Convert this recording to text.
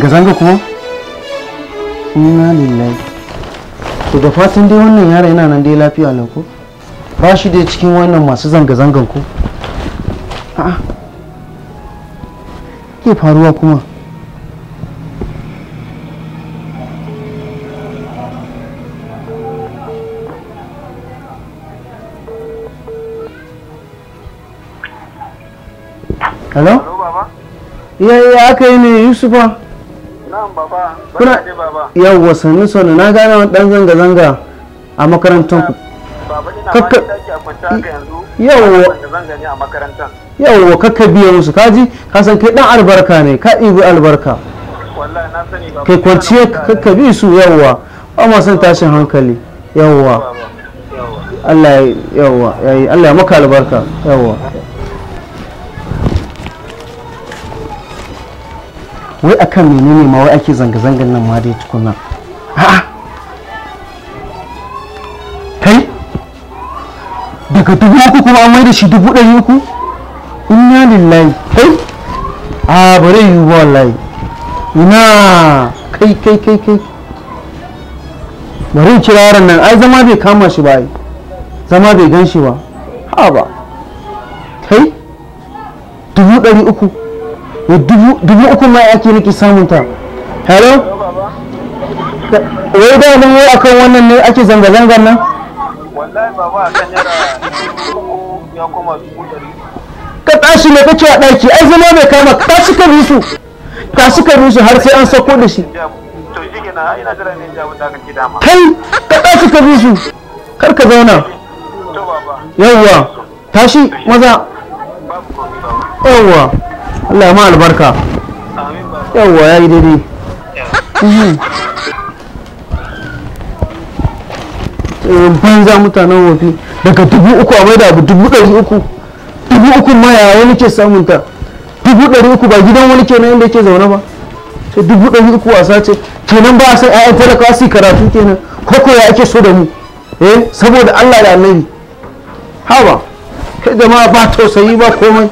Zanga-zanga kuma? Inna lillahi. To da fatan dai wannan yaro yana nan dai lafiya lau ko? Ba shi dai cikin wannan masu zanga-zangan ko? A'a. Ke faruwa kuma? Hello? Hello baba. Ya aka yi ne Yusufa? Na'am baba. Kuna Barka dai baba. Yawwa, sannu sannu. Na gane wani dan zanga-zanga a makarantar ku. Baba, ina ma daki a kwance haka yanzu. Yawwa. Zanga-zanga ne a makarantar. Yawwa, kakka biya musu, kaji? Ka san kai dan albarka ne, ka ibi albarka. Wallahi na sani baba. Kai kwanciya, kakka bi su, yawwa. Ba ma son tashin hankali. Yawwa. Baba. Yawwa. Allah ya, yawwa, yayi Allah ya maka albarka. Yawwa. Wai akan menene ma wai ake zanga-zangan nan ma dai tukuna? A'a. Kai? Daga 3,000 kuma an mai da shi 300,000? Inna lillahi. Kai? A bare yiwu ba wallahi. Ina kai kai kai kai. Bari in kira yaron nan, ai zama bai kama shi ba ai. Zama bai gan shi ba. Ha ba. Kai? 300,000. 3,000 ma ake nake samun ta. Hello? Hello baba. Wai da mun wai akan wannan ne ake zanga-zangan nan? Wallahi baba, akan naira 3,000 ya koma 100,000. Ka tashi ne kake a ɗaki, ai zama bai kama ka, tashi ka bi su. Tashi ka bi su har sai an sauko da shi. To shi kenan, ai ina jira ne in ji abin da aka ce dama. Kai, ka tashi ka bi su. Kar ka zauna. To baba. Yawwa. Tashi maza. Babu komai baba. Yawwa. Allah ya ma albarka. Amin baba. Yawwa, yayi daidai. Yawwa. Banza mutanen wofi, daga 3,000 a maida abu 300,000. 3,000 ma yaya wani ke samun ta? 300,000 ba gidan wani kenan inda yake zaune ba. Sai 300,000 wasa ce kenan, ba a san 'ya'yan talakawa su yi karatu kenan ko ko ya ake so da mu? Eh, saboda Allah da Annabi, haba kai jama'a, ba tausayi ba komai.